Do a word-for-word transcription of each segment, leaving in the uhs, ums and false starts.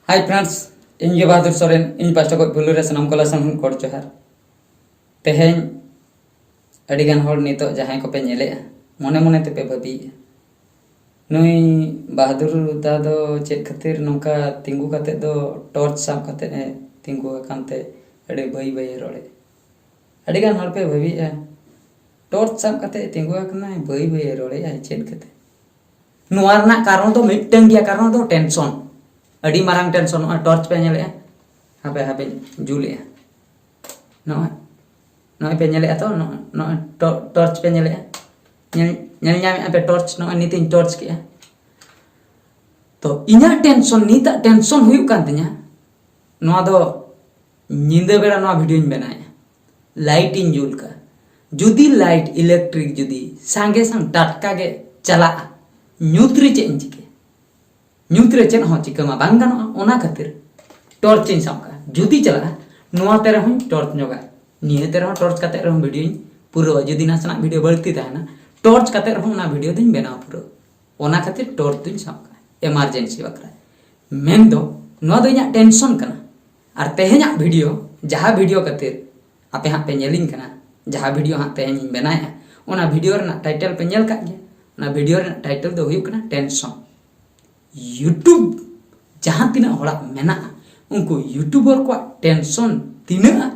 Hi friends, ᱤᱧ ᱜᱮ ᱵᱟᱦᱟᱫᱩᱨ ᱥᱚᱨᱮᱱ᱾ ᱤᱧ ᱯᱟᱥᱴᱟ ᱠᱷᱚᱱ ᱯᱩᱭᱞᱩ ᱨᱮ ᱥᱟᱱᱟᱢ ᱠᱚ ᱞᱟᱥᱟᱱ ᱠᱷᱚᱱ ᱜᱚᱰ ᱡᱚᱦᱟᱨ᱾ ᱛᱮᱦᱮᱧ ᱟᱹᱰᱤ ᱜᱟᱱ ᱦᱚᱲ ᱱᱤᱛᱚᱜ ᱡᱟᱦᱟᱸᱭ ᱠᱚᱯᱮ ᱧᱮᱞᱮᱜᱼᱟ, ᱢᱚᱱᱮ ᱢᱚᱱᱮ ᱛᱮᱯᱮ ᱵᱷᱟᱹᱵᱤᱭᱮᱜᱼᱟ, ᱱᱩᱭ ᱵᱟᱦᱟᱫᱩᱨ ᱫᱟ ᱫᱚ ᱪᱮᱫ ᱠᱷᱟᱹᱛᱤᱨ ᱱᱚᱝᱠᱟ ᱛᱤᱸᱜᱩ ᱠᱟᱛᱮ ᱫᱚ torch ᱥᱟᱵ ᱠᱟᱛᱮ ᱮ ᱛᱤᱸᱜᱩ ᱟᱠᱟᱱ ᱛᱮ ᱟᱹᱰᱤ ᱵᱟᱹᱭ ᱵᱟᱹᱭ ᱮ ᱨᱚᱲᱮᱜᱼᱟ? ᱟᱹᱰᱤ ᱜᱟᱱ ᱦᱚᱲ ᱯᱮ ᱵᱷᱟᱹᱵᱤᱭᱮᱜᱼᱟ, torch ᱥᱟᱵ ᱠᱟᱛᱮ ᱛᱤᱸᱜᱩ ᱟᱠᱟᱱᱟᱭ, ᱵᱟᱹᱭ ᱵᱟᱹᱭ ᱮ ᱨᱚᱲᱮᱜᱼᱟᱭ ᱪᱮᱫ ᱠᱷᱟᱹᱛᱤᱨ? ᱱᱚᱣᱟ ᱨᱮᱱᱟᱜ ᱠᱟᱨᱚᱱ ᱫᱚ ᱢᱤᱫᱴᱟᱝ ᱜᱮᱭᱟ, ᱠᱟᱨᱚᱱ ᱫᱚ tension᱾ ᱟᱹᱰᱤ ᱢᱟᱨᱟᱝ tension᱾ ᱱᱚᱜᱼᱚᱭ torch ᱯᱮ ᱧᱮᱞᱮᱜᱼᱟ, ᱦᱟᱯᱮ ᱦᱟᱯᱮᱧ ᱡᱩᱞᱮᱜᱼᱟ᱾ ᱱᱚᱜᱼᱚᱭ ᱱᱚᱜᱼᱚᱭ ᱯᱮ ᱧᱮᱞᱮᱜᱼᱟ ᱛᱚ, ᱱᱚᱜᱼᱚᱭ ᱱᱚᱜᱼᱚᱭ ᱴᱚ- torch ᱯᱮ ᱧᱮᱞᱮᱜᱼᱟ, ᱧᱮᱞ ᱧᱮᱞ ᱧᱟᱢᱮᱜᱼᱟ ᱯᱮ torch? ᱱᱚᱜᱼᱚᱭ ᱱᱤᱛᱤᱧ torch ᱠᱮᱜᱼᱟ᱾ ᱛᱚ ᱤᱧᱟᱹᱜ tension, ᱱᱤᱛᱟᱜ tension ᱦᱩᱭᱩᱜ ᱠᱟᱱ ᱛᱤᱧᱟ, ᱱᱚᱣᱟ ᱫᱚ ᱧᱤᱫᱟᱹ ᱵᱮᱲᱟ ᱱᱚᱣᱟ ᱵᱷᱤᱰᱤᱭᱳᱧ ᱵᱮᱱᱟᱣᱮᱜᱼᱟ, light ᱤᱧ ᱡᱩᱞ ᱠᱟᱜᱼᱟ᱾ ᱡᱩᱫᱤ light electric ᱡᱩᱫᱤ ᱥᱟᱸᱜᱮ ᱥᱟᱝ ᱴᱟᱴᱠᱟ ᱜᱮ ᱪᱟᱞᱟᱜᱼᱟ, ᱧᱩᱛ ᱨᱮ ᱪᱮᱫ ᱤᱧ ᱪᱤᱠᱟᱹᱭᱟ? ᱧᱩᱛ ᱨᱮ ᱪᱮᱫ ᱦᱚᱸ ᱪᱤᱠᱟᱹ ᱢᱟ ᱵᱟᱝ ᱜᱟᱱᱚᱜᱼᱟ, ᱚᱱᱟ ᱠᱷᱟᱹᱛᱤᱨ torch ᱤᱧ ᱥᱟᱵ ᱠᱟᱜᱼᱟ᱾ ᱡᱩᱫᱤ ᱪᱟᱞᱟᱜᱼᱟ, ᱱᱚᱣᱟ ᱛᱮ ᱨᱮᱦᱚᱸᱧ torch ᱧᱚᱜᱟ, ᱱᱤᱭᱟᱹ ᱛᱮ ᱨᱮᱦᱚᱸ torch ᱠᱟᱛᱮ ᱨᱮᱦᱚᱸ ᱵᱷᱤᱰᱤᱭᱳᱧ ᱯᱩᱨᱟᱹᱣᱟ᱾ ᱡᱩᱫᱤ ᱱᱟᱥᱮᱱᱟᱜ ᱵᱷᱤᱰᱤᱭᱳ ᱵᱟᱹᱲᱛᱤ ᱛᱟᱦᱮᱱᱟ, torch ᱠᱟᱛᱮ ᱨᱮᱦᱚᱸ ᱚᱱᱟ ᱵᱷᱤᱰᱤᱭᱳ ᱫᱚᱧ ᱵᱮᱱᱟᱣ ᱯᱩᱨᱟᱹᱣᱟ᱾ ᱚᱱᱟ ᱠᱷᱟᱹᱛᱤᱨ torch ᱫᱚᱧ ᱥᱟᱵ ᱠᱟᱜᱼᱟ emergency ᱵᱟᱠᱷᱨᱟ᱾ ᱢᱮᱱᱫᱚ ᱱᱚᱣᱟ ᱫᱚ ᱤᱧᱟᱹᱜ tension ᱠᱟᱱᱟ᱾ ᱟᱨ ᱛᱮᱦᱮᱧᱟᱜ ᱵᱷᱤᱰᱤᱭᱳ, ᱡᱟᱦᱟᱸ ᱵᱷᱤᱰᱤᱭᱳ ᱠᱷᱟᱹᱛᱤᱨ ᱟᱯᱮ ᱦᱟᱸᱜ ᱯᱮ ᱧᱮᱞᱤᱧ ᱠᱟᱱᱟ, ᱡᱟᱦᱟᱸ ᱵᱷᱤᱰᱤᱭᱳ ᱦᱟᱸᱜ ᱛᱮᱦᱮᱧ ᱤᱧ ᱵᱮᱱᱟᱣᱮᱜᱼᱟ, ᱚᱱᱟ ᱵᱷᱤᱰᱤᱭᱳ ᱨᱮᱱᱟᱜ title ᱯᱮ ᱧᱮᱞ ᱠᱟᱜ ᱜᱮᱭᱟ᱾ ᱚᱱᱟ ᱵᱷᱤᱰᱤᱭᱳ ᱨᱮᱱᱟᱜ title ᱫᱚ ᱦᱩᱭᱩᱜ ᱠᱟᱱᱟ tension᱾ YouTube ᱡᱟᱦᱟᱸ ᱛᱤᱱᱟᱹᱜ ᱦᱚᱲᱟᱜ ᱢᱮᱱᱟᱜᱼᱟ, ᱩᱱᱠᱩ YouTuber ᱠᱚᱣᱟᱜ tension ᱛᱤᱱᱟᱹᱜᱼᱟ,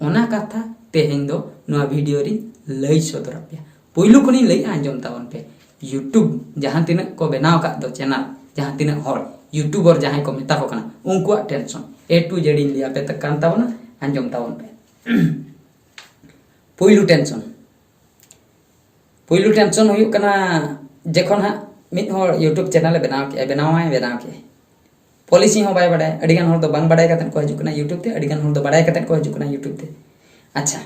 ᱚᱱᱟ ᱠᱟᱛᱷᱟ ᱛᱮᱦᱮᱧ ᱫᱚ ᱱᱚᱣᱟ ᱵᱷᱤᱰᱤᱭᱳ ᱨᱤᱧ ᱞᱟᱹᱭ ᱥᱚᱫᱚᱨ ᱟᱯᱮᱭᱟ᱾ ᱯᱳᱭᱞᱳ ᱠᱷᱚᱱᱤᱧ ᱞᱟᱹᱭᱮᱜᱼᱟ, ᱟᱸᱡᱚᱢ ᱛᱟᱵᱚᱱ ᱯᱮ᱾ YouTube ᱡᱟᱦᱟᱸ ᱛᱤᱱᱟᱹᱜ ᱠᱚ ᱵᱮᱱᱟᱣ ᱟᱠᱟᱫ ᱫᱚ channel, ᱡᱟᱦᱟᱸ ᱛᱤᱱᱟᱹᱜ ᱦᱚᱲ YouTuber ᱡᱟᱦᱟᱸᱭ ᱠᱚ ᱢᱮᱛᱟ ᱠᱚ ᱠᱟᱱᱟ, ᱩᱱᱠᱩᱣᱟᱜ tension A to Z ᱤᱧ ᱞᱟᱹᱭ ᱟᱯᱮ ᱠᱟᱱ ᱛᱟᱵᱚᱱᱟ, ᱟᱸᱡᱚᱢ ᱛᱟᱵᱚᱱ ᱯᱮ᱾ ᱯᱳᱭᱞᱳ tension, ᱯᱳᱭᱞᱳ tension ᱦᱩᱭᱩᱜ ᱠᱟᱱᱟ, ᱡᱚᱠᱷᱚᱱ ᱦᱟᱸᱜ ᱢᱤᱫ ᱦᱚᱲ YouTube channel ᱮ ᱵᱮᱱᱟᱣ ᱠᱮᱜᱼᱟ, ᱵᱮᱱᱟᱣᱟᱭ ᱵᱮᱱᱟᱣ ᱠᱮᱜᱼᱟᱭ, policy ᱦᱚᱸ ᱵᱟᱭ ᱵᱟᱲᱟᱭᱟ᱾ ᱟᱹᱰᱤ ᱜᱟᱱ ᱦᱚᱲ ᱫᱚ ᱵᱟᱝ ᱵᱟᱲᱟᱭ ᱠᱟᱛᱮᱫ ᱠᱚ ᱦᱤᱡᱩᱜ ᱠᱟᱱᱟ YouTube ᱛᱮ, ᱟᱹᱰᱤ ᱜᱟᱱ ᱦᱚᱲ ᱫᱚ ᱵᱟᱲᱟᱭ ᱠᱟᱛᱮᱫ ᱠᱚ ᱦᱤᱡᱩᱜ ᱠᱟᱱᱟ YouTube ᱛᱮ᱾ ᱟᱪᱪᱷᱟ,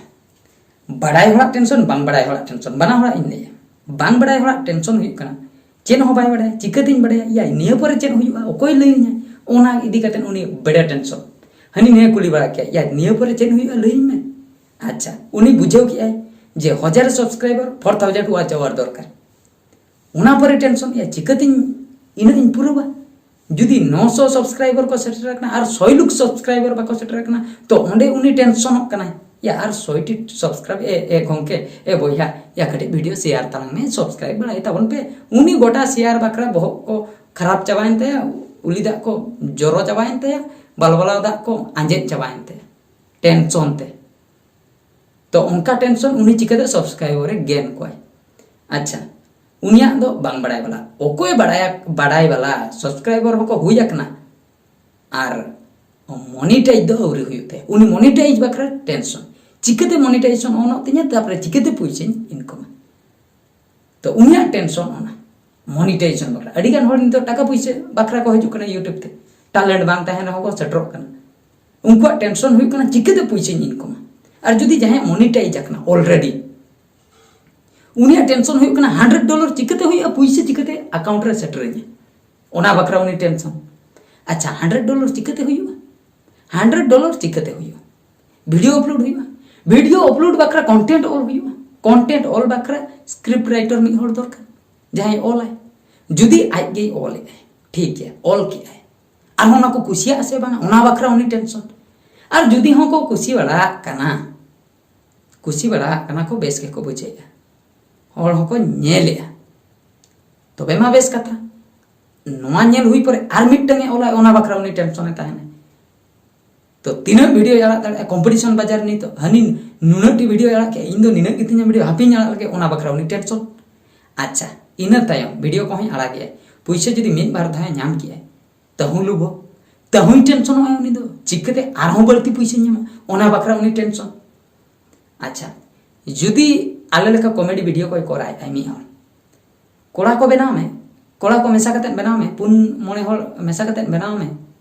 ᱵᱟᱲᱟᱭ ᱦᱚᱲᱟᱜ tension, ᱵᱟᱝ ᱵᱟᱲᱟᱭ ᱦᱚᱲᱟᱜ tension, ᱵᱟᱱᱟ ᱦᱚᱲᱟᱜ ᱤᱧ ᱞᱟᱹᱭᱟ᱾ ᱵᱟᱝ ᱵᱟᱲᱟᱭ ᱦᱚᱲᱟᱜ tension ᱦᱩᱭᱩᱜ ᱠᱟᱱᱟ, ᱪᱮᱫ ᱦᱚᱸ ᱵᱟᱭ ᱵᱟᱲᱟᱭᱟ, ᱪᱤᱠᱟᱹᱛᱤᱧ ᱵᱟᱲᱟᱭᱟ, ᱭᱟ ᱱᱤᱭᱟᱹ ᱯᱚᱨᱮ ᱪᱮᱫ ᱦᱩᱭᱩᱜᱼᱟ, ᱚᱠᱚᱭ ᱞᱟᱹᱭᱟᱹᱧᱟ, ᱚᱱᱟ ᱤᱫᱤ ᱠᱟᱛᱮᱫ ᱩᱱᱤ ᱵᱮᱲᱮ tension᱾ ᱦᱟᱹᱱᱤ ᱱᱤᱭᱟᱹ ᱠᱩᱞᱤ ᱵᱟᱲᱟ ᱠᱮᱭᱟ, ᱭᱟ ᱱᱤᱭᱟᱹ ᱯᱚᱨᱮ ᱪᱮᱫ ᱦᱩᱭᱩᱜᱼᱟ, ᱞᱟᱹᱭᱟᱹᱧ ᱢᱮ᱾ ᱟᱪᱪᱷᱟ, ᱩᱱᱤ ᱵᱩᱡᱷᱟᱹᱣ ᱠᱮᱜᱼᱟᱭ ᱡᱮ ᱦᱟᱡᱟᱨ subscriber, four thousand watch hour ᱫᱚᱨᱠᱟᱨ᱾ ᱚᱱᱟ ᱯᱚᱨᱮ tension, ᱭᱟ ᱪᱤᱠᱟᱹᱛᱤᱧ ᱤᱱᱟᱹᱜ ᱤᱧ ᱯᱩᱨᱟᱹᱣᱟ? ᱡᱩᱫᱤ ᱱᱚᱥᱚ subscriber ᱠᱚ ᱥᱮᱴᱮᱨ ᱟᱠᱟᱱᱟ ᱟᱨ ᱥᱚᱭ ᱞᱩᱠ subscriber ᱵᱟᱠᱚ ᱥᱮᱴᱮᱨ ᱟᱠᱟᱱᱟ, ᱛᱚ ᱚᱸᱰᱮ ᱩᱱᱤ ᱴᱮᱱᱥᱚᱱᱚᱜ ᱠᱟᱱᱟᱭ, ᱭᱟ ᱟᱨ ᱥᱚᱭ ᱴᱤ subscribe, ᱮ ᱮ ᱜᱚᱢᱠᱮ, ᱮ ᱵᱚᱭᱦᱟ, ᱭᱟ ᱠᱟᱹᱴᱤᱡ video share ᱛᱟᱞᱟᱝ ᱢᱮ, subscribe ᱵᱟᱲᱟᱭ ᱛᱟᱵᱚᱱ ᱯᱮ᱾ ᱩᱱᱤ ᱜᱚᱴᱟ share ᱵᱟᱠᱷᱨᱟ ᱵᱚᱦᱚᱜ ᱠᱚ ᱠᱷᱟᱨᱟᱯ ᱪᱟᱵᱟᱭᱮᱱ ᱛᱟᱭᱟ, ᱩᱞᱤ ᱫᱟᱜ ᱠᱚ ᱡᱚᱨᱚ ᱪᱟᱵᱟᱭᱮᱱ ᱛᱟᱭᱟ, ᱵᱟᱞᱵᱟᱞᱟᱣ ᱫᱟᱜ ᱠᱚ ᱟᱸᱡᱮᱫ ᱪᱟᱵᱟᱭᱮᱱ ᱛᱟᱭᱟ ᱴᱮᱱᱥᱚᱱ ᱛᱮ᱾ ᱛᱚ ᱚᱱᱠᱟ ᱴᱮᱱᱥᱚᱱ ᱩᱱᱤ ᱪᱤᱠᱟᱹᱛᱮ subscriber ᱮ gain ᱠᱚᱣᱟᱭ? ᱟᱪᱪᱷᱟ, ᱩᱱᱤᱭᱟᱜ ᱫᱚ ᱵᱟᱝ ᱵᱟᱲᱟᱭ ᱵᱟᱞᱟ᱾ ᱚᱠᱚᱭ ᱵᱟᱲᱟᱭᱟ, ᱵᱟᱲᱟᱭ ᱵᱟᱞᱟ subscriber ᱦᱚᱸᱠᱚ ᱦᱩᱭ ᱟᱠᱟᱱᱟ ᱟᱨ monetize ᱫᱚ ᱟᱹᱣᱨᱤ ᱦᱩᱭᱩᱜ ᱛᱟᱭᱟ, ᱩᱱᱤ monetize ᱵᱟᱠᱷᱨᱟ ᱴᱮᱱᱥᱚᱱ᱾ ᱪᱤᱠᱟᱹᱛᱮ monetization ᱚᱱᱚᱜ ᱛᱤᱧᱟᱹ, ᱛᱟᱨᱯᱚᱨᱮ ᱪᱤᱠᱟᱹᱛᱮ ᱯᱩᱭᱥᱟᱹᱧ ᱤᱱᱠᱟᱢᱟ? ᱛᱚ ᱩᱱᱤᱭᱟᱜ ᱴᱮᱱᱥᱚᱱ ᱚᱱᱟ monetization ᱵᱟᱠᱷᱨᱟ᱾ ᱟᱹᱰᱤ ᱜᱟᱱ ᱦᱚᱲ ᱱᱤᱛᱚᱜ ᱴᱟᱠᱟ ᱯᱩᱭᱥᱟᱹ ᱵᱟᱠᱷᱨᱟ ᱠᱚ ᱦᱤᱡᱩᱜ ᱠᱟᱱᱟ YouTube ᱛᱮ, talent ᱵᱟᱝ ᱛᱟᱦᱮᱱ ᱨᱮᱦᱚᱸ ᱠᱚ ᱥᱮᱴᱮᱨᱚᱜ ᱠᱟᱱᱟ᱾ ᱩᱱᱠᱩᱣᱟᱜ ᱴᱮᱱᱥᱚᱱ ᱦᱩᱭᱩᱜ ᱠᱟᱱᱟ ᱪᱤᱠᱟᱹᱛᱮ ᱯᱩᱭᱥᱟᱹᱧ ᱤᱱᱠᱟᱢᱟ᱾ ᱟᱨ ᱡᱩᱫᱤ ᱡᱟᱦᱟᱸᱭ monetize ᱟᱠᱟᱱᱟ already, ᱩᱱᱤᱭᱟᱜ ᱴᱮᱱᱥᱚᱱ ᱦᱩᱭᱩᱜ ᱠᱟᱱᱟ hundred dollar ᱪᱤᱠᱟᱹᱛᱮ ᱦᱩᱭᱩᱜᱼᱟ, ᱯᱩᱭᱥᱟᱹ ᱪᱤᱠᱟᱹᱛᱮ account ᱨᱮ ᱥᱮᱴᱮᱨᱟᱹᱧᱟ, ᱚᱱᱟ ᱵᱟᱠᱷᱨᱟ ᱩᱱᱤ ᱴᱮᱱᱥᱚᱱ᱾ ᱟᱪᱪᱷᱟ, hundred dollar ᱪᱤᱠᱟᱹᱛᱮ ᱦᱩᱭᱩᱜᱼᱟ? hundred dollar ᱪᱤᱠᱟᱹᱛᱮ ᱦᱩᱭᱩᱜᱼᱟ? video upload ᱦᱩᱭᱩᱜᱼᱟ, video upload ᱵᱟᱠᱷᱨᱟ content ᱚᱞ ᱦᱩᱭᱩᱜᱼᱟ, content ᱚᱞ ᱵᱟᱠᱷᱨᱟ script writer ᱢᱤᱫ ᱦᱚᱲ ᱫᱚᱨᱠᱟᱨ, ᱡᱟᱦᱟᱸᱭ ᱚᱞᱟᱭ᱾ ᱡᱩᱫᱤ ᱟᱡ ᱜᱮᱭ ᱚᱞᱮᱫᱟᱭ, ᱴᱷᱤᱠ ᱜᱮᱭᱟ, ᱚᱞ ᱠᱮᱫᱟᱭ, ᱟᱨᱦᱚᱸ ᱚᱱᱟ ᱠᱚ ᱠᱩᱥᱤᱭᱟᱜᱼᱟ ᱥᱮ ᱵᱟᱝ, ᱚᱱᱟ ᱵᱟᱠᱷᱨᱟ ᱩᱱᱤ ᱴᱮᱱᱥᱚᱱ᱾ ᱟᱨ ᱡᱩᱫᱤ ᱦᱚᱸ ᱠᱚ ᱠᱩᱥᱤ ᱵᱟᱲᱟᱜ ᱠᱟᱱᱟ, ᱠᱩᱥᱤ ᱵᱟᱲᱟᱜ ᱠᱟᱱᱟ ᱠᱚ, ᱵᱮᱥ ᱜᱮᱠᱚ ᱵᱩᱡᱷᱟᱹᱣᱮᱫᱼᱟ, ᱦᱚᱲ ᱦᱚᱸᱠᱚ ᱧᱮᱞᱮᱫᱼᱟ, ᱛᱚᱵᱮ ᱢᱟ ᱵᱮᱥ ᱠᱟᱛᱷᱟ᱾ ᱱᱚᱣᱟ ᱧᱮᱞ ᱦᱩᱭ ᱯᱚᱨᱮ ᱟᱨ ᱢᱤᱫᱴᱟᱝ ᱮ ᱚᱞᱟᱭ, ᱚᱱᱟ ᱵᱟᱠᱷᱨᱟ ᱩᱱᱤ ᱴᱮᱱᱥᱚᱱ ᱮ ᱛᱟᱦᱮᱱᱟ᱾ ᱛᱚ ᱛᱤᱱᱟᱹᱜ video ᱟᱲᱟᱜ ᱫᱟᱲᱮᱭᱟᱜᱼᱟ, competition ᱵᱟᱡᱟᱨ ᱱᱤᱛᱚᱜ, ᱦᱟᱹᱱᱤ ᱱᱩᱱᱟᱹᱜ ᱴᱤ video ᱟᱲᱟᱜ ᱠᱮᱫ, ᱤᱧ ᱫᱚ ᱱᱤᱱᱟᱹᱜ ᱜᱮ ᱛᱤᱧᱟᱹ video, ᱦᱟᱯᱮᱧ ᱟᱲᱟᱜ ᱞᱮᱜᱮ, ᱚᱱᱟ ᱵᱟᱠᱷᱨᱟ ᱩᱱᱤ ᱴᱮᱱᱥᱚᱱ᱾ ᱟᱪᱪᱷᱟ, ᱤᱱᱟᱹ ᱛᱟᱭᱚᱢ video ᱠᱚᱦᱚᱸᱭ ᱟᱲᱟᱜᱮᱜᱼᱟ, ᱯᱩᱭᱥᱟᱹ ᱡᱩᱫᱤ ᱢᱤᱫ ᱵᱟᱨ ᱫᱷᱟᱣ ᱮ ᱧᱟᱢ ᱠᱮᱜᱼᱟᱭ, ᱛᱟᱹᱦᱩ ᱞᱩᱵᱷᱚ, ᱛᱟᱹᱦᱩᱭ ᱴᱮᱱᱥᱚᱱᱚᱜᱼᱟᱭ ᱩᱱᱤ ᱫᱚ, ᱪᱤᱠᱟᱹᱛᱮ ᱟᱨᱦᱚᱸ ᱵᱟᱹᱲᱛᱤ ᱯᱩᱭᱥᱟᱹᱧ ᱧᱟᱢᱟ, ᱚᱱᱟ ᱵᱟᱠᱷᱨᱟ ᱩᱱᱤ ᱴᱮᱱᱥᱚᱱ᱾ ᱟᱪᱪᱷᱟ, ᱡᱩᱫᱤ ᱟᱞᱮ ᱞᱮᱠᱟ comedy video ᱠᱚᱭ ᱠᱚᱨᱟᱣᱮᱫᱼᱟᱭ ᱢᱤᱫ ᱦᱚᱲ, ᱠᱚᱲᱟ ᱠᱚ ᱵᱮᱱᱟᱣ ᱢᱮ, ᱠᱚᱲᱟ ᱠᱚ ᱢᱮᱥᱟ ᱠᱟᱛᱮᱫ ᱵᱮᱱᱟᱣ ᱢᱮ, ᱯᱩᱱ ᱢᱚᱬᱮ ᱦᱚᱲ ᱢᱮᱥᱟ ᱠᱟᱛᱮᱫ ᱵᱮᱱᱟᱣ ᱢᱮ,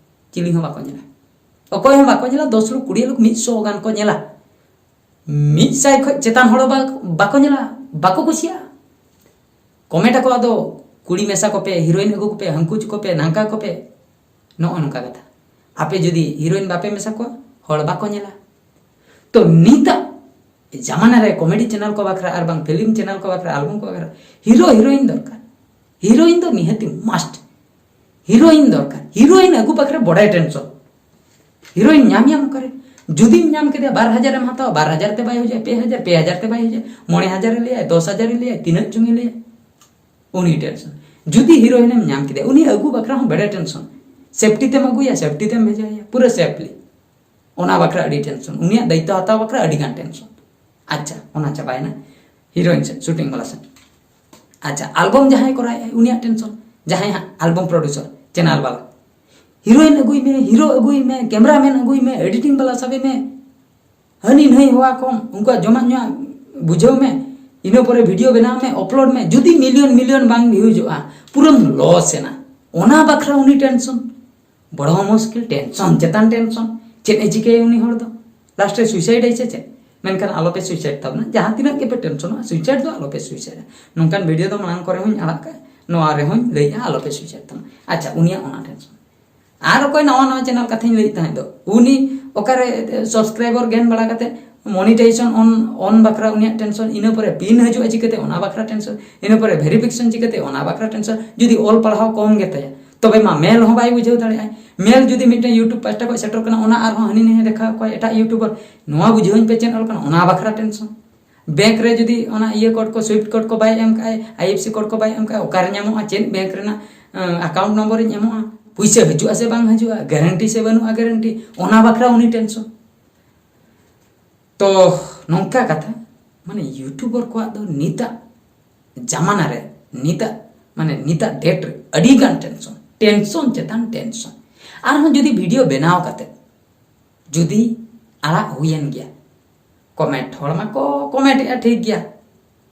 ᱪᱤᱞᱤ ᱦᱚᱸ ᱵᱟᱠᱚ ᱧᱮᱞᱟ, ᱚᱠᱚᱭ ᱦᱚᱸ ᱵᱟᱠᱚ ᱧᱮᱞᱟ, ᱫᱚᱥ ᱞᱳᱠ ᱠᱩᱲᱤ ᱞᱳᱠ ᱢᱤᱫ ᱥᱚ ᱜᱟᱱ ᱠᱚ ᱧᱮᱞᱟ, ᱢᱤᱫ ᱥᱟᱭ ᱠᱷᱚᱱ ᱪᱮᱛᱟᱱ ᱦᱚᱲ ᱵᱟ-, ᱵᱟᱠᱚ ᱧᱮᱞᱟ, ᱵᱟᱠᱚ ᱠᱩᱥᱤᱭᱟᱜᱼᱟ᱾ comment ᱟᱠᱚ, ᱟᱫᱚ ᱠᱩᱲᱤ ᱢᱮᱥᱟ ᱠᱚᱯᱮ, heroine ᱟᱹᱜᱩ ᱠᱚᱯᱮ, ᱦᱟᱹᱱᱠᱩ ᱪᱚ ᱠᱚᱯᱮ, ᱱᱟᱝᱠᱟ ᱠᱚᱯᱮ, ᱱᱚᱜᱼᱚ ᱱᱚᱝᱠᱟ ᱠᱟᱛᱷᱟ᱾ ᱟᱯᱮ ᱡᱩᱫᱤ heroine ᱵᱟᱯᱮ ᱢᱮᱥᱟ ᱠᱚᱣᱟ, ᱦᱚᱲ ᱵᱟᱠᱚ ᱧᱮᱞᱟ᱾ ᱛᱚ ᱱᱤᱛᱟᱜ ᱡᱟᱢᱟᱱᱟ ᱨᱮ comedy channel ᱠᱚ ᱵᱟᱠᱷᱨᱟ ᱟᱨ ᱵᱟᱝ film channel ᱠᱚ ᱵᱟᱠᱷᱨᱟ, album ᱠᱚ ᱵᱟᱠᱷᱨᱟ hero heroine ᱫᱚᱨᱠᱟᱨ᱾ heroine ᱫᱚ ᱱᱤᱦᱟᱹᱛᱤ must᱾ ᱦᱤᱨᱳᱭᱤᱱ ᱫᱚᱨᱠᱟᱨ, ᱦᱤᱨᱳᱭᱤᱱ ᱟᱹᱜᱩ ᱵᱟᱠᱷᱨᱟ ᱵᱚᱰᱟᱭ ᱴᱮᱱᱥᱚᱱ᱾ ᱦᱤᱨᱳᱭᱤᱱ ᱧᱟᱢ ᱧᱟᱢ ᱚᱠᱟᱨᱮ? ᱡᱩᱫᱤᱢ ᱧᱟᱢ ᱠᱮᱫᱮᱭᱟ, ᱵᱟᱨ ᱦᱟᱡᱟᱨ ᱮᱢ ᱦᱟᱛᱟᱣᱟ, ᱵᱟᱨ ᱦᱟᱡᱟᱨ ᱛᱮ ᱵᱟᱭ ᱦᱩᱭᱩᱜᱼᱟ, ᱯᱮ ᱦᱟᱡᱟᱨ, ᱯᱮ ᱦᱟᱡᱟᱨ ᱛᱮ ᱵᱟᱭ ᱦᱩᱭᱩᱜᱼᱟ, ᱢᱚᱬᱮ ᱦᱟᱡᱟᱨ ᱮ ᱞᱟᱹᱭᱟ, ᱫᱚᱥ ᱦᱟᱡᱟᱨ ᱮ ᱞᱟᱹᱭᱟ, ᱛᱤᱱᱟᱹᱜ ᱪᱚᱝ ᱮ ᱞᱟᱹᱭᱟ, ᱩᱱᱤ ᱴᱮᱱᱥᱚᱱ᱾ ᱡᱩᱫᱤ ᱦᱤᱨᱳᱭᱤᱱᱮᱢ ᱧᱟᱢ ᱠᱮᱫᱮᱭᱟ, ᱩᱱᱤ ᱟᱹᱜᱩ ᱵᱟᱠᱷᱨᱟ ᱦᱚᱸ ᱵᱮᱲᱮ ᱴᱮᱱᱥᱚᱱ᱾ ᱥᱮᱯᱴᱤ ᱛᱮᱢ ᱟᱹᱜᱩᱭᱟ, ᱥᱮᱯᱴᱤ ᱛᱮᱢ ᱵᱷᱮᱡᱟᱭᱟ, ᱯᱩᱨᱟᱹ ᱥᱮᱯᱞᱤ᱾ ᱚᱱᱟ ᱵᱟᱠᱷᱨᱟ ᱟᱹᱰᱤ ᱴᱮᱱᱥᱚᱱ, ᱩᱱᱤᱭᱟᱜ ᱫᱟᱭᱤᱛᱛᱚ ᱦᱟᱛᱟᱣ ᱵᱟᱠᱷᱨᱟ ᱟᱹᱰᱤ ᱜᱟᱱ ᱴᱮᱱᱥᱚᱱ᱾ ᱟᱪᱪᱷᱟ, ᱚᱱᱟ ᱪᱟᱵᱟᱭᱮᱱᱟ ᱦᱤᱨᱳᱭᱤᱱ ᱥᱮᱫ, ᱥᱩᱴᱤᱝ ᱵᱟᱞᱟ ᱥᱮᱫ᱾ ᱟᱪᱪᱷᱟ, ᱟᱞᱵᱚᱢ ᱡᱟᱦᱟᱸᱭ ᱠᱚᱨᱟᱣᱮᱫᱼᱟᱭ, ᱩᱱᱤᱭᱟᱜ ᱴᱮᱱᱥᱚᱱ, ᱡᱟᱦᱟᱸᱭ ᱦᱟᱸᱜ ᱟᱞᱵᱚᱢ ᱯᱨᱚᱰᱩᱥᱟᱨ, ᱪᱮᱱᱮᱞ ᱵᱟᱞᱟ, ᱦᱤᱨᱳᱭᱤᱱ ᱟᱹᱜᱩᱭ ᱢᱮ, ᱦᱤᱨᱳ ᱟᱹᱜᱩᱭ ᱢᱮ, ᱠᱮᱢᱮᱨᱟᱢᱮᱱ ᱟᱹᱜᱩᱭ ᱢᱮ, ᱮᱰᱤᱴᱤᱝ ᱵᱟᱞᱟ ᱥᱟᱵᱮ ᱢᱮ, ᱦᱟᱹᱱᱤ ᱱᱟᱹᱭ ᱦᱚᱦᱚ ᱟᱠᱚᱢ, ᱩᱱᱠᱩᱣᱟᱜ ᱡᱚᱢᱟᱜ ᱧᱩᱣᱟᱜ ᱵᱩᱡᱷᱟᱹᱣ ᱢᱮ, ᱤᱱᱟᱹ ᱯᱚᱨᱮ ᱵᱷᱤᱰᱤᱭᱳ ᱵᱮᱱᱟᱣ ᱢᱮ, ᱟᱯᱞᱳᱰ ᱢᱮ᱾ ᱡᱩᱫᱤ ᱢᱤᱞᱤᱭᱚᱱ ᱢᱤᱞᱤᱭᱚᱱ ᱵᱟᱝ ᱵᱷᱤᱭᱩᱡᱚᱜᱼᱟ, ᱯᱩᱨᱟᱹᱢ ᱞᱚᱥ ᱮᱱᱟ᱾ ᱚᱱᱟ ᱵᱟᱠᱷᱨᱟ ᱩᱱᱤ ᱴᱮᱱᱥᱚᱱ, ᱵᱚᱲᱚ ᱢᱩᱥᱠᱤᱞ, ᱴᱮᱱᱥᱚᱱ ᱪᱮᱛᱟᱱ ᱴᱮᱱᱥᱚᱱ᱾ ᱪᱮᱫ ᱮ ᱪᱤᱠᱟᱹᱭᱟ ᱩᱱᱤ ᱦᱚᱲ ᱫᱚ? ᱞᱟᱥᱴ ᱨᱮ ᱥᱩᱭᱥᱟᱭᱤᱰ ᱟᱭ ᱥᱮ ᱪᱮᱫ? ᱢᱮᱱᱠᱷᱟᱱ ᱟᱞᱚᱯᱮ ᱥᱩᱭᱥᱟᱭᱤᱰ ᱛᱟᱵᱚᱱᱟ, ᱡᱟᱦᱟᱸ ᱛᱤᱱᱟᱹᱜ ᱜᱮᱯᱮ ᱴᱮᱱᱥᱚᱱᱚᱜᱼᱟ, ᱥᱩᱭᱥᱟᱭᱤᱰ ᱫᱚ ᱟᱞᱚᱯᱮ ᱥᱩᱭᱥᱟᱭᱤᱰᱟ᱾ ᱱᱚᱝᱠᱟᱱ ᱵᱷᱤᱰᱤᱭᱳ ᱫᱚ ᱢᱟᱲᱟᱝ ᱠᱚᱨᱮ ᱦᱚᱸᱧ ᱟᱲᱟᱜ ᱠᱟᱜᱼᱟ, ᱱᱚᱣᱟ ᱨᱮᱦᱚᱸᱧ ᱞᱟᱹᱭᱮᱜᱼᱟ, ᱟᱞᱚᱯᱮ ᱥᱩᱭᱥᱟᱭᱤᱰ ᱛᱟᱵᱚᱱᱟ᱾ ᱟᱪᱪᱷᱟ, ᱩᱱᱤᱭᱟᱜ ᱚᱱᱟ ᱴᱮᱱᱥᱚᱱ᱾ ᱟᱨ ᱚᱠᱚᱭ ᱱᱟᱣᱟ ᱱᱟᱣᱟ ᱪᱮᱱᱮᱞ ᱠᱟᱛᱷᱟᱧ ᱞᱟᱹᱭᱮᱫ ᱛᱟᱦᱮᱸᱫ ᱫᱚ, ᱩᱱᱤ ᱚᱠᱟᱨᱮ ᱥᱟᱵᱥᱠᱨᱟᱭᱵᱟᱨ ᱜᱮᱱ ᱵᱟᱲᱟ ᱠᱟᱛᱮ ᱢᱚᱱᱤᱴᱟᱭᱡᱮᱥᱚᱱ ᱚᱱ, ᱚᱱ ᱵᱟᱠᱷᱨᱟ ᱩᱱᱤᱭᱟᱜ ᱴᱮᱱᱥᱚᱱ, ᱤᱱᱟᱹ ᱯᱚᱨᱮ ᱯᱤᱱ ᱦᱤᱡᱩᱜᱼᱟ ᱪᱤᱠᱟᱹᱛᱮ, ᱚᱱᱟ ᱵᱟᱠᱷᱨᱟ ᱴᱮᱱᱥᱚᱱ, ᱤᱱᱟᱹ ᱯᱚᱨᱮ ᱵᱷᱮᱨᱤᱯᱷᱤᱠᱮᱥᱚᱱ ᱪᱤᱠᱟᱹᱛᱮ, ᱚᱱᱟ ᱵᱟᱠᱷᱨᱟ ᱴᱮᱱᱥᱚᱱ᱾ ᱡᱩᱫᱤ ᱚᱞ ᱯᱟᱲᱦᱟᱣ ᱠᱚᱢ ᱜᱮᱛᱟᱭᱟ, ᱛᱚᱵᱮ ᱢᱟ ᱢᱮᱞ ᱦᱚᱸ ᱵᱟᱭ ᱵᱩᱡᱷᱟᱹᱣ ᱫᱟᱲᱮᱭᱟᱜᱼᱟᱭ᱾ ᱢᱮᱞ ᱡᱩᱫᱤ ᱢᱤᱫᱴᱮᱱ YouTube ᱯᱟᱦᱴᱟ ᱠᱷᱚᱱ ᱥᱮᱴᱮᱨ ᱠᱟᱱᱟ, ᱚᱱᱟ ᱟᱨᱦᱚᱸ ᱦᱟᱹᱱᱤ ᱱᱟᱹᱭᱮ ᱫᱮᱠᱷᱟᱣ ᱠᱚᱣᱟ ᱮᱴᱟᱜ ᱭᱩᱴᱩᱵᱟᱨ, ᱱᱚᱣᱟ ᱵᱩᱡᱷᱟᱹᱣᱟᱹᱧ ᱯᱮ ᱪᱮᱫ ᱚᱞ ᱠᱟᱱᱟ, ᱚᱱᱟ ᱵᱟᱠᱷᱨᱟ ᱴᱮᱱᱥᱚᱱ᱾ ᱵᱮᱝᱠ ᱨᱮ ᱡᱩᱫᱤ ᱚᱱᱟ ᱤᱭᱟᱹ ᱠᱳᱰ ᱠᱚ, ᱥᱩᱭᱤᱯᱴ ᱠᱳᱰ ᱠᱚ ᱵᱟᱭ ᱮᱢ ᱠᱟᱜᱼᱟᱭ, ᱟᱭ ᱮᱯᱷ ᱥᱤ ᱠᱳᱰ ᱠᱚ ᱵᱟᱭ ᱮᱢ ᱠᱟᱜᱼᱟᱭ, ᱚᱠᱟᱨᱮ ᱧᱟᱢᱚᱜᱼᱟ, ᱪᱮᱫ ᱵᱮᱝᱠ ᱨᱮᱱᱟᱜ ᱟᱠᱟᱣᱩᱱᱴ ᱱᱚᱢᱵᱚᱨᱤᱧ ᱮᱢᱚᱜᱼᱟ, ᱯᱩᱭᱥᱟᱹ ᱦᱤᱡᱩᱜᱼᱟ ᱥᱮ ᱵᱟᱝ ᱦᱤᱡᱩᱜᱼᱟ, ᱜᱟᱨᱮᱱᱴᱤ ᱥᱮ ᱵᱟᱹᱱᱩᱜᱼᱟ ᱜᱟᱨᱮᱱᱴᱤ, ᱚᱱᱟ ᱵᱟᱠᱷᱨᱟ ᱩᱱᱤ ᱴᱮᱱᱥᱚᱱ᱾ ᱛᱚ ᱱᱚᱝᱠᱟ ᱠᱟᱛᱷᱟ, ᱢᱟᱱᱮ ᱭᱩᱴᱩᱵᱟᱨ ᱠᱚᱣᱟᱜ ᱫᱚ ᱱᱤᱛᱟᱜ ᱡᱟᱢᱟᱱᱟ ᱨᱮ, ᱱᱤᱛᱟᱜ, ᱢᱟᱱᱮ ᱱᱤᱛᱟᱜ ᱰᱮᱴ ᱨᱮ ᱟᱹᱰᱤ ᱜᱟᱱ ᱴᱮᱱᱥᱚᱱ, ᱴᱮᱱᱥᱚᱱ ᱪᱮᱛᱟᱱ ᱴᱮᱱᱥᱚᱱ᱾ ᱟᱨᱦᱚᱸ ᱡᱩᱫᱤ ᱵᱷᱤᱰᱤᱭᱳ ᱵᱮᱱᱟᱣ ᱠᱟᱛᱮ ᱡᱩᱫᱤ ᱟᱲᱟᱜ ᱦᱩᱭᱮᱱ ᱜᱮᱭᱟ, ᱠᱚᱢᱮᱱᱴ ᱦᱚᱲ ᱢᱟᱠᱚ ᱠᱚᱢᱮᱱᱴ ᱮᱫᱼᱟ, ᱴᱷᱤᱠ ᱜᱮᱭᱟ,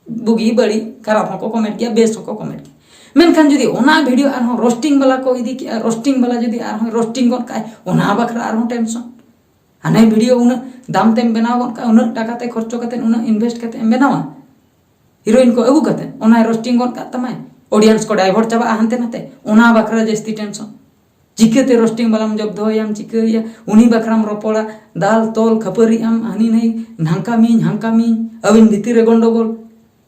ᱵᱩᱜᱤ ᱵᱟᱹᱲᱤᱡ ᱠᱷᱟᱨᱟᱯ ᱦᱚᱸᱠᱚ ᱠᱚᱢᱮᱱᱴ ᱜᱮᱭᱟ, ᱵᱮᱥ ᱦᱚᱸᱠᱚ ᱠᱚᱢᱮᱱᱴ ᱜᱮᱭᱟ᱾ ᱢᱮᱱᱠᱷᱟᱱ ᱡᱩᱫᱤ ᱚᱱᱟ ᱵᱷᱤᱰᱤᱭᱳ ᱟᱨᱦᱚᱸ ᱨᱳᱥᱴᱤᱝ ᱵᱟᱞᱟ ᱠᱚ ᱤᱫᱤ ᱠᱮᱜᱼᱟ, ᱨᱳᱥᱴᱤᱝ ᱵᱟᱞᱟ ᱡᱩᱫᱤ ᱟᱨᱦᱚᱸ ᱨᱳᱥᱴᱤᱝ ᱜᱚᱫ ᱠᱟᱜᱼᱟᱭ, ᱚᱱᱟ ᱵᱟᱠᱷᱨᱟ ᱟᱨᱦᱚᱸ ᱴᱮᱱᱥᱚᱱ᱾ ᱦᱟᱱᱮ ᱵᱷᱤᱰᱤᱭᱳ ᱩᱱᱟᱹᱜ ᱫᱟᱢ ᱛᱮᱢ ᱵᱮᱱᱟᱣ ᱜᱚᱫ ᱠᱟᱜᱼᱟ, ᱩᱱᱟᱹᱜ ᱴᱟᱠᱟ ᱛᱮ ᱠᱷᱚᱨᱪᱚ ᱠᱟᱛᱮ ᱩᱱᱟᱹᱜ ᱤᱱᱵᱷᱮᱥᱴ ᱠᱟᱛᱮ ᱮᱢ ᱵᱮᱱᱟᱣᱟ, ᱦᱤᱨᱳᱭᱤᱱ ᱠᱚ ᱟᱹᱜᱩ ᱠᱟᱛᱮ ᱚᱱᱟᱭ ᱨᱳᱥᱴᱤᱝ ᱜᱚᱫ ᱠᱟᱜ ᱛᱟᱢᱟᱭ, ᱚᱰᱤᱭᱮᱱᱥ ᱠᱚ ᱰᱟᱭᱵᱷᱟᱨᱴ ᱪᱟᱵᱟᱜᱼᱟ ᱦᱟᱱᱛᱮ ᱱᱟᱛᱮ, ᱚᱱᱟ ᱵᱟᱠᱷᱨᱟ ᱡᱟᱹᱥᱛᱤ ᱴᱮᱱᱥᱚᱱ᱾ ᱪᱤᱠᱟᱹᱛᱮ ᱨᱳᱥᱴᱤᱝ ᱵᱟᱞᱟᱢ ᱡᱚᱵᱫᱚᱭᱟᱢ, ᱪᱤᱠᱟᱹᱭᱟ, ᱩᱱᱤ ᱵᱟᱠᱷᱨᱟᱢ ᱨᱚᱯᱚᱲᱟ, ᱫᱟᱞ ᱛᱚᱞ ᱠᱷᱟᱹᱯᱟᱹᱨᱤᱜ ᱟᱢ, ᱦᱟᱹᱱᱤ ᱱᱟᱹᱭ ᱱᱷᱟᱝᱠᱟ ᱢᱤᱧ ᱦᱟᱝᱠᱟ ᱢᱤᱧ, ᱟᱹᱵᱤᱱ ᱵᱷᱤᱛᱤᱨ ᱨᱮ ᱜᱚᱱᱰᱚᱜᱳᱞ,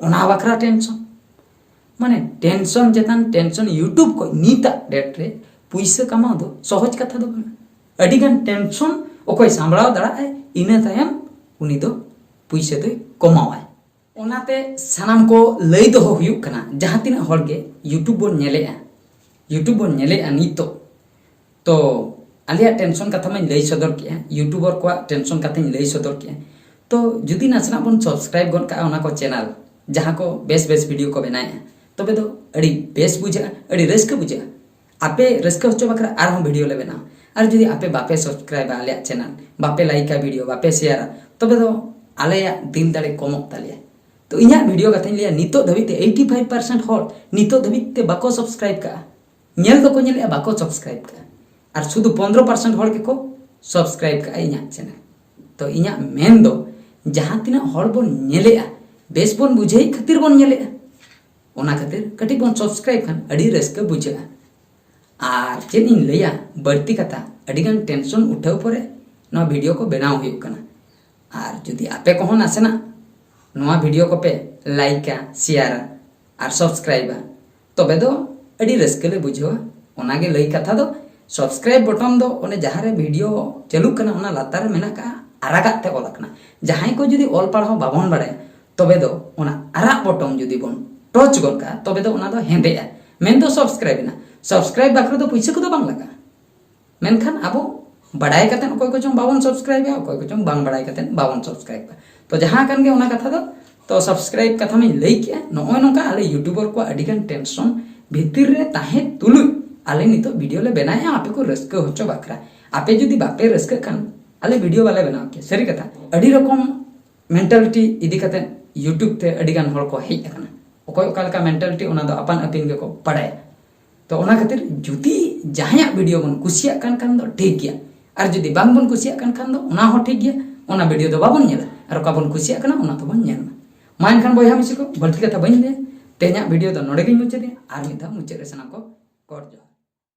ᱚᱱᱟ ᱵᱟᱠᱷᱨᱟ ᱴᱮᱱᱥᱚᱱ᱾ ᱢᱟᱱᱮ ᱴᱮᱱᱥᱚᱱ ᱪᱮᱛᱟᱱ ᱴᱮᱱᱥᱚᱱ, YouTube ᱠᱷᱚᱱ ᱱᱤᱛᱟᱜ ᱰᱮᱴ ᱨᱮ ᱯᱩᱭᱥᱟᱹ ᱠᱟᱢᱟᱣ ᱫᱚ ᱥᱚᱦᱚᱡ ᱠᱟᱛᱷᱟ ᱫᱚ ᱵᱟᱝ᱾ ᱟᱹᱰᱤ ᱜᱟᱱ ᱴᱮᱱᱥᱚᱱ ᱚᱠᱚᱭ ᱥᱟᱢᱵᱲᱟᱣ ᱫᱟᱲᱮᱭᱟᱜᱼᱟᱭ, ᱤᱱᱟᱹ ᱛᱟᱭᱚᱢ ᱩᱱᱤ ᱫᱚ ᱯᱩᱭᱥᱟᱹ ᱫᱚᱭ ᱠᱚᱢᱟᱣᱟᱭ᱾ ᱚᱱᱟᱛᱮ ᱥᱟᱱᱟᱢ ᱠᱚ ᱞᱟᱹᱭ ᱫᱚᱦᱚ ᱦᱩᱭᱩᱜ ᱠᱟᱱᱟ, ᱡᱟᱦᱟᱸ ᱛᱤᱱᱟᱹᱜ ᱦᱚᱲ ᱜᱮ YouTube ᱵᱚᱱ ᱧᱮᱞᱮᱜᱼᱟ, YouTube ᱵᱚᱱ ᱧᱮᱞᱮᱜᱼᱟ ᱱᱤᱛᱚᱜ, ᱛᱚ ᱟᱞᱮᱭᱟᱜ ᱴᱮᱱᱥᱚᱱ ᱠᱟᱛᱷᱟ ᱢᱟᱧ ᱞᱟᱹᱭ ᱥᱚᱫᱚᱨ ᱠᱮᱜᱼᱟ, YouTuber ᱠᱚᱣᱟᱜ ᱴᱮᱱᱥᱚᱱ ᱠᱟᱛᱷᱟᱧ ᱞᱟᱹᱭ ᱥᱚᱫᱚᱨ ᱠᱮᱜᱼᱟ᱾ ᱛᱚ ᱡᱩᱫᱤ ᱱᱟᱥᱮᱱᱟᱜ ᱵᱚᱱ subscribe ᱜᱚᱫ ᱠᱟᱜᱼᱟ ᱚᱱᱟ ᱠᱚ channel, ᱡᱟᱦᱟᱸ ᱠᱚ ᱵᱮᱥ ᱵᱮᱥ video ᱠᱚ ᱵᱮᱱᱟᱣᱮᱜᱼᱟ, ᱛᱚᱵᱮ ᱫᱚ ᱟᱹᱰᱤ ᱵᱮᱥ ᱵᱩᱡᱷᱟᱹᱜᱼᱟ, ᱟᱹᱰᱤ ᱨᱟᱹᱥᱠᱟᱹ ᱵᱩᱡᱷᱟᱹᱜᱼᱟ᱾ ᱟᱯᱮ ᱨᱟᱹᱥᱠᱟᱹ ᱦᱚᱪᱚ ᱵᱟᱠᱷᱨᱟ ᱟᱨᱦᱚᱸ video ᱞᱮ ᱵᱮᱱᱟᱣᱟ᱾ ᱟᱨ ᱡᱩᱫᱤ ᱟᱯᱮ ᱵᱟᱯᱮ subscribeᱟ ᱟᱞᱮᱭᱟᱜ channel, ᱵᱟᱯᱮ likeᱟ video, ᱵᱟᱯᱮ shareᱟ, ᱛᱚᱵᱮ ᱫᱚ ᱟᱞᱮᱭᱟᱜ ᱫᱤᱞ ᱫᱟᱲᱮ ᱠᱚᱢᱚᱜ ᱛᱟᱞᱮᱭᱟ᱾ ᱛᱚ ᱤᱧᱟᱹᱜ video ᱠᱟᱛᱷᱟᱧ ᱞᱟᱹᱭᱟ, ᱱᱤᱛᱚᱜ ᱫᱷᱟᱹᱵᱤᱡ ᱛᱮ eighty five percent ᱦᱚᱲ ᱱᱤᱛᱚᱜ ᱫᱷᱟᱹᱵᱤᱡ ᱛᱮ ᱵᱟᱠᱚ subscribe ᱠᱟᱜᱼᱟ᱾ ᱧᱮᱞ ᱫᱚᱠᱚ ᱧᱮᱞᱮᱜᱼᱟ, ᱵᱟᱠᱚ subscribe ᱠᱟᱜᱼᱟ᱾ ᱟᱨ ᱥᱩᱫᱷᱩ ᱯᱚᱱᱫᱽᱨᱚ percent ᱦᱚᱲ ᱜᱮᱠᱚ subscribe ᱠᱟᱜᱼᱟ ᱤᱧᱟᱹᱜ channel᱾ ᱛᱚ ᱤᱧᱟᱹᱜ ᱢᱮᱱ ᱫᱚ, ᱡᱟᱦᱟᱸ ᱛᱤᱱᱟᱹᱜ ᱦᱚᱲ ᱵᱚᱱ ᱧᱮᱞᱮᱜᱼᱟ, ᱵᱮᱥ ᱵᱚᱱ ᱵᱩᱡᱷᱟᱹᱣᱮᱫ ᱠᱷᱟᱹᱛᱤᱨ ᱵᱚᱱ ᱧᱮᱞᱮᱜᱼᱟ, ᱚᱱᱟ ᱠᱷᱟᱹᱛᱤᱨ ᱠᱟᱹᱴᱤᱡ ᱵᱚᱱ subscribe ᱠᱷᱟᱱ ᱟᱹᱰᱤ ᱨᱟᱹᱥᱠᱟᱹ ᱵᱩᱡᱷᱟᱹᱜᱼᱟ᱾ ᱟᱨ ᱪᱮᱫ ᱤᱧ ᱞᱟᱹᱭᱟ, ᱵᱟᱹᱲᱛᱤ ᱠᱟᱛᱷᱟ, ᱟᱹᱰᱤᱜᱟᱱ ᱴᱮᱱᱥᱚᱱ ᱩᱴᱷᱟᱹᱣ ᱯᱚᱨᱮ ᱱᱚᱣᱟ video ᱠᱚ ᱵᱮᱱᱟᱣ ᱦᱩᱭᱩᱜ ᱠᱟᱱᱟ᱾ ᱟᱨ ᱡᱩᱫᱤ ᱟᱯᱮ ᱠᱚᱦᱚᱸ ᱱᱟᱥᱮᱱᱟᱜ ᱱᱚᱣᱟ video ᱠᱚᱯᱮ likeᱟ, shareᱟ ᱟᱨ subscribeᱟ, ᱛᱚᱵᱮ ᱫᱚ ᱟᱹᱰᱤ ᱨᱟᱹᱥᱠᱟᱹ ᱞᱮ ᱵᱩᱡᱷᱟᱹᱣᱟ᱾ ᱚᱱᱟᱜᱮ ᱞᱟᱹᱭ ᱠᱟᱛᱷᱟ ᱫᱚ, subscribe button ᱫᱚ ᱚᱱᱮ ᱡᱟᱦᱟᱸ ᱨᱮ video ᱪᱟᱹᱞᱩᱜ ᱠᱟᱱᱟ ᱚᱱᱟ ᱞᱟᱛᱟᱨ ᱨᱮ ᱢᱮᱱᱟᱜ ᱠᱟᱜᱼᱟ, ᱟᱨᱟᱜᱟᱜ ᱛᱮ ᱚᱞ ᱟᱠᱟᱱᱟ᱾ ᱡᱟᱦᱟᱸᱭ ᱠᱚ ᱡᱩᱫᱤ ᱚᱞ ᱯᱟᱲᱦᱟᱣ ᱵᱟᱵᱚᱱ ᱵᱟᱲᱟᱭᱟ, ᱛᱚᱵᱮ ᱫᱚ ᱚᱱᱟ ᱟᱨᱟᱜ button ᱡᱩᱫᱤ ᱵᱚᱱ touch ᱜᱚᱫ ᱠᱟᱜᱼᱟ, ᱛᱚᱵᱮ ᱫᱚ ᱚᱱᱟ ᱫᱚ ᱦᱮᱸᱫᱮᱜᱼᱟ, ᱢᱮᱱᱫᱚ subscribe ᱮᱱᱟ᱾ Subscribe ᱵᱟᱠᱷᱨᱟ ᱫᱚ ᱯᱩᱭᱥᱟᱹ ᱠᱚᱫᱚ ᱵᱟᱝ ᱞᱟᱜᱟᱜᱼᱟ᱾ ᱢᱮᱱᱠᱷᱟᱱ ᱟᱵᱚ ᱵᱟᱰᱟᱭ ᱠᱟᱛᱮᱫ ᱚᱠᱚᱭ ᱠᱚᱪᱚᱝ ᱵᱟᱵᱚᱱ subscribeᱟ, ᱚᱠᱚᱭ ᱠᱚᱪᱚᱝ ᱵᱟᱝ ᱵᱟᱰᱟᱭ ᱠᱟᱛᱮᱫ ᱵᱟᱵᱚᱱ subscribeᱟ᱾ ᱛᱚ ᱡᱟᱦᱟᱸ ᱠᱟᱱ ᱜᱮ ᱚᱱᱟ ᱠᱟᱛᱷᱟ ᱫᱚ, ᱛᱚ subscribe ᱠᱟᱛᱷᱟ ᱢᱟᱧ ᱞᱟᱹᱭ ᱠᱮᱜᱼᱟ᱾ ᱱᱚᱜᱼᱚᱭ ᱱᱚᱝᱠᱟ ᱟᱞᱮ YouTuber ᱠᱚᱣᱟᱜ ᱟᱹᱰᱤᱜᱟᱱ ᱴᱮᱱᱥᱚᱱ ᱵᱷᱤᱛᱤᱨ ᱨᱮ ᱛᱟᱦᱮᱸ ᱛᱩᱞᱩᱡ ᱟᱞᱮ ᱱᱤᱛᱚᱜ video ᱞᱮ ᱵᱮᱱᱟᱣᱮᱜᱼᱟ, ᱟᱯᱮ ᱠᱚ ᱨᱟᱹᱥᱠᱟᱹ ᱦᱚᱪᱚ ᱵᱟᱠᱷᱨᱟ᱾ ᱟᱯᱮ ᱡᱩᱫᱤ ᱵᱟᱯᱮ ᱨᱟᱹᱥᱠᱟᱹᱜ ᱠᱷᱟᱱ ᱟᱞᱮ video ᱵᱟᱞᱮ ᱵᱮᱱᱟᱣ ᱠᱮᱭᱟ᱾ ᱥᱟᱹᱨᱤ ᱠᱟᱛᱷᱟ, ᱟᱹᱰᱤ ᱨᱚᱠᱚᱢ mentality ᱤᱫᱤ ᱠᱟᱛᱮᱫ YouTube ᱛᱮ ᱟᱹᱰᱤᱜᱟᱱ ᱦᱚᱲ ᱠᱚ ᱦᱮᱡ ᱟᱠᱟᱱᱟ᱾ ᱚᱠᱚᱭ ᱚᱠᱟ ᱞᱮᱠᱟ mentality, ᱚᱱᱟ ᱫᱚ ᱟᱯᱟᱱ ᱟᱹᱯᱤᱱ ᱜᱮᱠᱚ ᱵᱟᱲᱟᱭᱟ᱾ ᱛᱚ ᱚᱱᱟ ᱠᱷᱟᱹᱛᱤᱨ ᱡᱩᱫᱤ ᱡᱟᱦᱟᱸᱭᱟᱜ video ᱵᱚᱱ ᱠᱩᱥᱤᱭᱟᱜ ᱠᱟᱱ ᱠᱷᱟᱱ ᱫᱚ ᱴᱷᱤᱠ ᱜᱮᱭᱟ, ᱟᱨ ᱡᱩᱫᱤ ᱵᱟᱝ ᱵᱚᱱ ᱠᱩᱥᱤᱭᱟᱜ ᱠᱟᱱ ᱠᱷᱟᱱ ᱫᱚ ᱚᱱᱟ ᱦᱚᱸ ᱴᱷᱤᱠ ᱜᱮᱭᱟ, ᱚᱱᱟ video ᱫᱚ ᱵᱟᱵᱚᱱ ᱧᱮᱞᱟ᱾ ᱟᱨ ᱚᱠᱟ ᱵᱚᱱ ᱠᱩᱥᱤᱭᱟᱜ ᱠᱟᱱᱟ ᱚᱱᱟ ᱫᱚᱵᱚᱱ ᱧᱮᱞ ᱢᱟ᱾ ᱢᱟ ᱮᱱᱠᱷᱟᱱ ᱵᱚᱭᱦᱟ ᱢᱤᱥᱤ ᱠᱚ, ᱵᱟᱹᱲᱛᱤ ᱠᱟᱛᱷᱟ ᱵᱟᱹᱧ ᱞᱟᱹᱭᱟ, ᱛᱮᱦᱮᱧᱟᱜ video ᱫᱚ ᱱᱚᱰᱮ ᱜᱤᱧ ᱢᱩᱪᱟᱹᱫᱮᱜᱼᱟ᱾ ᱟᱨ ᱢᱤᱫ ᱫᱷᱟᱣ ᱢᱩᱪᱟᱹᱫ ᱨᱮ ᱥᱟᱱᱟᱢ ᱠᱚ ᱜᱚᱰ ᱡᱚᱦᱟᱨ᱾